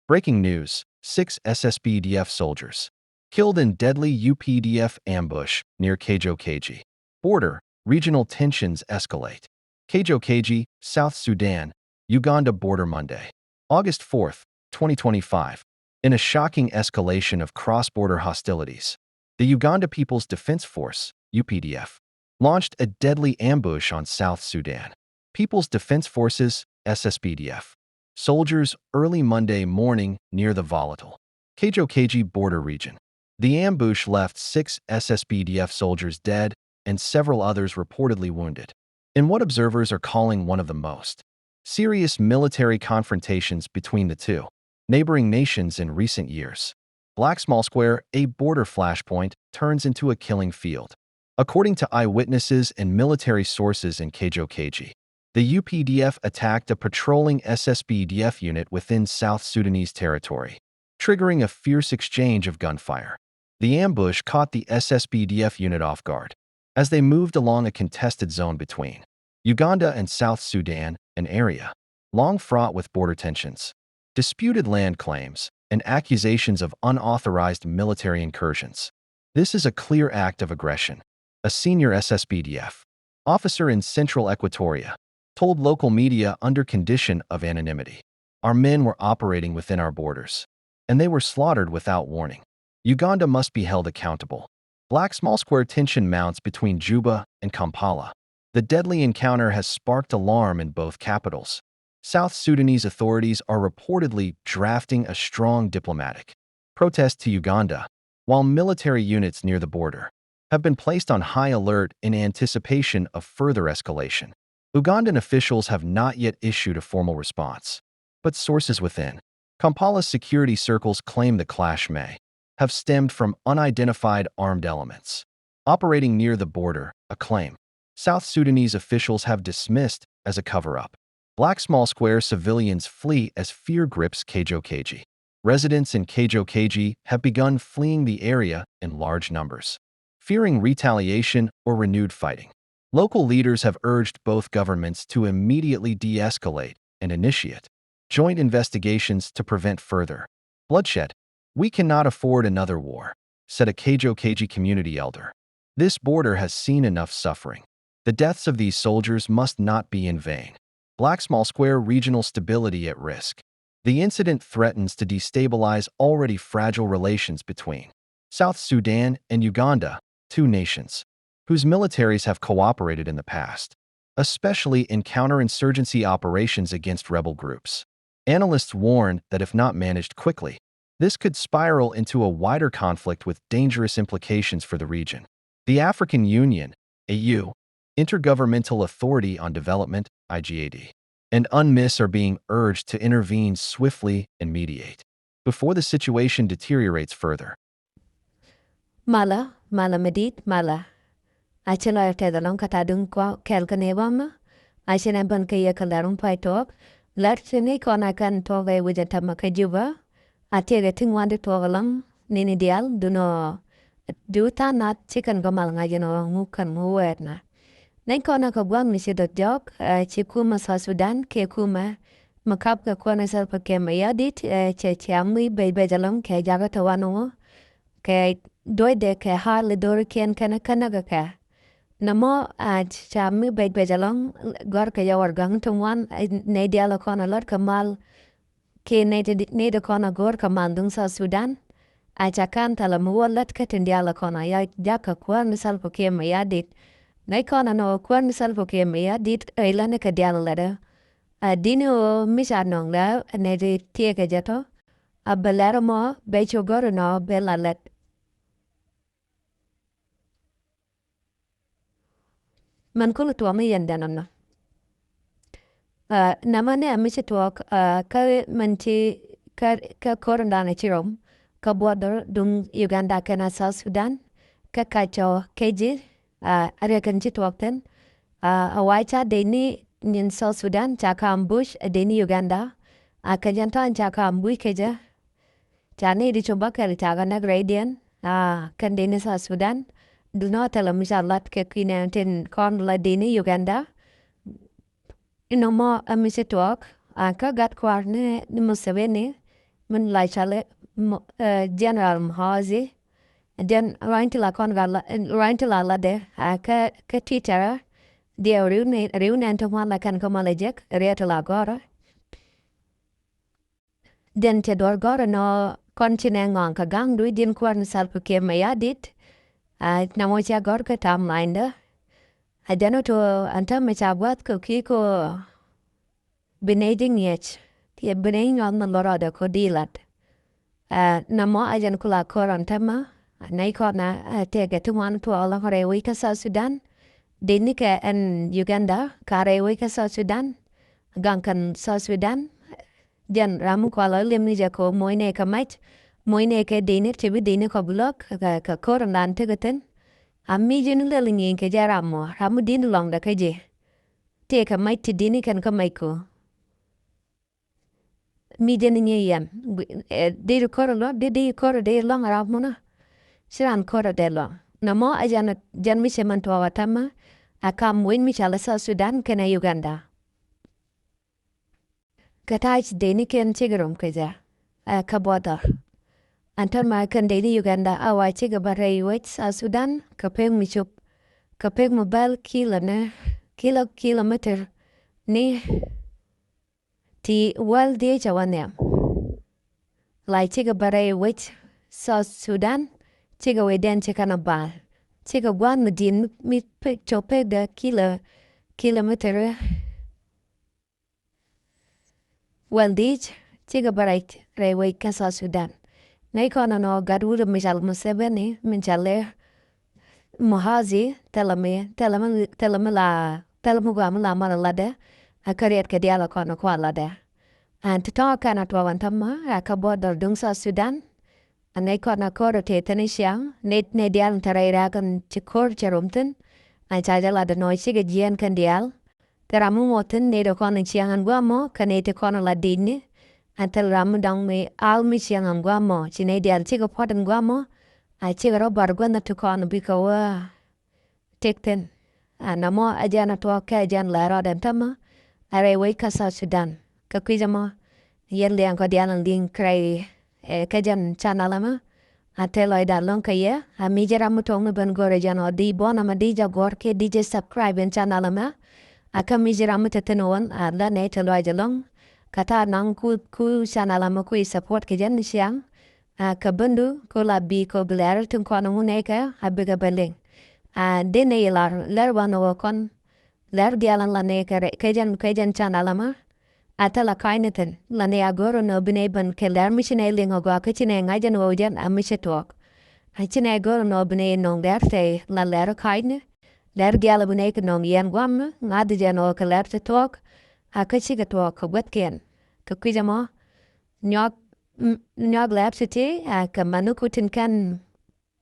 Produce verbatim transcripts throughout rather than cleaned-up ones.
Breaking news, six S S P D F soldiers killed in deadly U P D F ambush near Kajo Keji border, regional tensions escalate. Kajo Keji, South Sudan, Uganda border, Monday, August fourth, twenty twenty-five. In a shocking escalation of cross-border hostilities, the Uganda People's Defense Force, U P D F, launched a deadly ambush on South Sudan People's Defense Forces, S S P D F, soldiers early Monday morning near the volatile Kajo Keji border region. The ambush left six S S P D F soldiers dead and several others reportedly wounded in what observers are calling one of the most serious military confrontations between the two neighboring nations in recent years. Black Small Square, a border flashpoint, turns into a killing field. According to eyewitnesses and military sources in Kajo Keji, the U P D F attacked a patrolling S S P D F unit within South Sudanese territory, triggering a fierce exchange of gunfire. The ambush caught the S S P D F unit off guard as they moved along a contested zone between Uganda and South Sudan, an area long fraught with border tensions, disputed land claims, and accusations of unauthorized military incursions. This is a clear act of aggression, a senior S S P D F officer in central Equatoria told local media under condition of anonymity. "Our men were operating within our borders, and they were slaughtered without warning. Uganda must be held accountable." Black Small Square, tension mounts between Juba and Kampala. The deadly encounter has sparked alarm in both capitals. South Sudanese authorities are reportedly drafting a strong diplomatic protest to Uganda, while military units near the border have been placed on high alert in anticipation of further escalation. Ugandan officials have not yet issued a formal response, but sources within Kampala's security circles claim the clash may have stemmed from unidentified armed elements operating near the border, a claim South Sudanese officials have dismissed as a cover-up. Black Small Square, civilians flee as fear grips Kajo Keji. Residents in Kajo Keji have begun fleeing the area in large numbers, fearing retaliation or renewed fighting. Local leaders have urged both governments to immediately de-escalate and initiate joint investigations to prevent further bloodshed. "We cannot afford another war," said a Kajo Keji community elder. "This border has seen enough suffering. The deaths of these soldiers must not be in vain." Black Small Square, regional stability at risk. The incident threatens to destabilize already fragile relations between South Sudan and Uganda, two nations whose militaries have cooperated in the past, especially in counterinsurgency operations against rebel groups. Analysts warn that if not managed quickly, this could spiral into a wider conflict with dangerous implications for the region. The African Union, A U, Intergovernmental Authority on Development, I G A D, and UNMISS are being urged to intervene swiftly and mediate before the situation deteriorates further. Malä, malä mi di̱i̱t, malä. A ci lɔc tɛth ɛlɔ̱ŋ kä ta̱a̱ duŋ kɛl kä nɛy bä mɛ. A ci nɛ ben kä yɛ kä lɛr mi pay tuɔɔk. Lɛr ci ni kɔn a kɛn tuɔɔk ɛ wi̱c ɛ tämɛ kä Jubä. A tiɛɛk ɛ ti ŋuan ti tuɔɔk ɛlɔ̱ŋ ni ni diaal dunɔ. Di wä tha̱a̱ŋ nath ci kɛn kä mal ŋa̱c ɛn ɣöö ŋu kɛn ŋu wɛɛt na. Nɛy kɔn a kɛ gua̱a̱k ni ci dɔ̱th jɔɔk, ɛ, ci kumɛ South Sudan kɛ kumɛ mi kap kɛ kuäär ni Salva Kiir Mayardit, ɛ, cɛ ciaŋ mi bɛc bɛc ɛlɔ̱ŋ kɛ jakä te wan ŋu. Kɛ duɔ̱cdɛ kɛ hal i̱ dho̱rikiɛn kɛn kä näk kɛ. Nɔmɔ a ca mi bɛc bɛc ɛlɔ̱ŋ gɔ̱a̱r kɛ jɛ warɛgak ti ŋuan, ɛ, nɛy diaal ɛ kɔn ɛ lɔt kɛ mal. Kiɛ nɛy ti, nɛy ti kɔn ɛ go̱o̱r kɛ mal duŋ South Sudan. A ca ka̱n thilɛ mi wä lät kä tin diaal ɛ kɔn ɛ ya jak kɛ kuäär ni Salva Kiir Mayardit. Nɛy kɔn ɛ nɔ kuäär ni Salva Kiir Mayardit rɛy lät ni kɛ diaal ɛ lät ɛ. A di̱t ni ɣöö mi ca nɔŋ lɛ nɛy ti tiɛɛkɛ jɛ tɔ. A bɛ lɛr ɛmɔ bɛ cu gɔ̱r ɛnɔ bɛ la lät. Mɛn kul tuɔɔk ni yɛn dɛn ɛnɔ. Ɛ, nɛmɛ ni ɛ mi ci tuɔɔk, ɛ, kä mɛn ci kä, kä ko̱r in da̱a̱n ɛ ci rɔm kä border duŋ Uganda kɛnɛ South Sudan kä Kajo Keji, ɛ, a riɛk kɛn ci tuɔɔk thi̱n. Ɛ, a wa ca dee ni nyin South Sudan ca ka̱m buc ɛ dee ni Uganda. A kɛ jɛn tɔ̱ ca ka̱m buc kɛ jɛ. Ca ni di cu bäkɛl ca kɛ näk rɛydiɛn, a, kɛn dee ni South Sudan. Dunɔ thilɛ mi ca lat kɛ kui̱ nɛn tin kɔn la dee ni Uganda. Inɔ mɔ ɛ mi ci tuɔɔk, a, kä gat kua̱r ni, ni Museveni, min la cɔalɛ General Muhoozi. Jɛn ruac ti la kɔn gat la, ruac ti la latdɛ a kä, kä Twitter. Diɛ riw ni, riw nɛn ti mual la kɛn kä mual a jek riɛt ti la gɔrä. Jɛn cɛ duɔr gɔrä nɔ kɔn ci nɛ ŋɔaŋ kä gaŋdu ji̱n kuäär ni Salva Kiir Mayardit. A namɔ cɛ gɔr kä timeline dä. A jɛn ɔ to ɛn tämɛ ca gua̱th kɛ ki ko bi nɛy ji̱ ŋi̱eec. Ti bi nɛy nyuɔth mi lorɔdɛ ko di lat. Ɛ namɔ a jɛn kula kor ɛn tämɛ. Nɛy kɔn a tëëkɛ ti ŋuan tuɔɔk lɔk rɛy wec kä South Sudan. Deni kɛ ɛn Uganda ka rɛy wec kä South Sudan. Gaŋ kɛn South Sudan. Jɛn ram mi kualɔ lim ni jɛ kɛ moc nɛ kɛ mac, moc nɛ kɛ dini ti bi dini kɔ bi lɔk kɛ, kɛ kor ndan ti kɛ thin. A mi ji̱n lɛl nyieny kɛ jɛ ram mɔ, ram mi dini lɔŋdɛ kä jɛ. Tëë kɛ mac ti dini kɛn kä mac ko. Mi jɛn nyieny yɛn. Di kor lɔ, di, di kor di lɔŋ ram mɔ na. Ci ran kor dɛ lɔŋ. Na mɔ a jɛn, jɛn mi cɛ mɛn tuɔɔk a tämɛ. A kam wec mi ca lɛ South Sudan kɛnɛ Uganda. Kɛ ta̱a̱ ci deni kɛn cikɛ rom kɛ jɛ, ɛ, kä border. Ɛn tɔ̱ ma kɛn deni Uganda a wa cikɛ bä rɛy wec South Sudan kɛ pek mi cop, kɛ pek mi bäl kilo ni, kilo, kilometer ni ti wäl dhiec a wä nhiam. La cikɛ bä rɛy wec South Sudan, cikɛ wecdɛn cikɛ na bal. Cikɛ gua̱n mi di̱n mi, mi pek, cop pekdɛ kilo, kilometer wäl dhiec, cikɛ bä rɛy, rɛy wec kä South Sudan. Nɛy kɔn ɛnɔ gat wut mi cal Museveni, mi cal ɛ Muhoozi, thilɛ mi, thilɛ mi, thilɛ mi la, thilɛ mi gɔaa mi la mal latdɛ. A kä riɛt kɛ diaal kɔn kua latdɛ. Ɛn ti tɔ̱ kɛn a tuɔɔk ɛn tämɛ a kä border duŋ South Sudan. A nɛy kɔn a kor tëë thin ciaŋ, nɛy, nɛy diaal te rɛy rɛ̈k ɛn ci kor cɛ rom thin. Ɛn ca jɛ latdɛ nɔ cikɛ jiɛɛn kɛn diaal. Thil ram mi ŋuɔth thin nɛy ti kɔn ciaŋ ɛn guamɔ, kä nɛy ti kɔn la di̱cni. Ɛn thil ram mi dɔ̱ŋ mi al mi ciaŋ ɛn guamɔ, ci nɛy diaal cikɛ puɔ̱t ɛn guamɔ. A cikɛ rɔ bar gua̱n ti kɔn bikɛ wä tëk thin. A namɔ a jɛn a tuɔɔk kɛ jɛn la rɔɔdɛ ɛn tämɛ. A rɛy wec kä South Sudan. Kä kui̱c ɛmɔ. Yɛn liɛŋ kɔ diaal ɛn liŋ kɛ rɛy, ɛ, kä jɛn channel ɛmɛ. A te lɔcdan lɔ̱ŋ kä yɛ, a mi ji̱ ram mi tuɔɔk ni ben go̱rɛ jɛn ɔ di buɔ̱n ama di jɛ gɔ̱r kɛ di jɛ subscribe in channel ɛmɛ. A kä mi ji̱ ram mi te thin wän a la nɛ te lɔcdɛ lɔ̱ŋ. Kä ta̱a̱ naŋ ku, ku channel ɛmɛ ku i support kɛ jɛn ciaŋ. A kä bendu ku la bi kɔ bi lɛr tin kɔn ŋun nɛ kɛ a bikɛ bɛ liŋ. A den nɛ i lar lɛr wan wä kɔn. Lɛr diaal ɛn la nɛ kɛ rɛ, kɛ jɛn, kɛ jɛn channel ɛmɛ. A thilɛ ka̱ny ni thi̱n la nɛ a go̱r ɛn ɔ bi nɛ ben kɛ lɛr mi ci nɛ liŋ ɔ gɔaa kä ci nɛ ŋa̱c ɛn ɣöö jɛn a mi ci tuɔɔk. A ci nɛ go̱r ɛn ɔ bi nɛ nɔŋ lɛr tɛy la lɛr ka̱ny ni. Lɛr diaal bi nɛ kɛ nɔŋ yɛn gua̱a̱m ni ŋa̱th jɛn ɣöö kɛ lɛr ti tuɔɔk. A kä cikɛ tuɔɔk kɛ guäthkiɛn. Kɛ kui̱c ɛmɔ nyɔk, m-, nyɔk lɛr ti ti a kɛ mani ku tin kɛn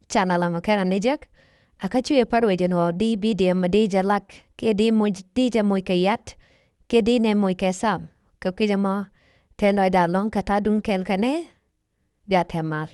channel ɛmɛ kɛn ani jek. A kä cuɛ pär wecin ɣɔɔ di bidiɛ mɛ di jɛ lak kiɛ di moc di jɛ moc kɛ yat kiɛ di nɛ moc kɛ sam. Kɛ kui̱c ɛmɔ te lɔcda lɔ̱ŋ kɛ ta̱a̱ duŋ kɛl kɛnɛ. Bia tɛ mal.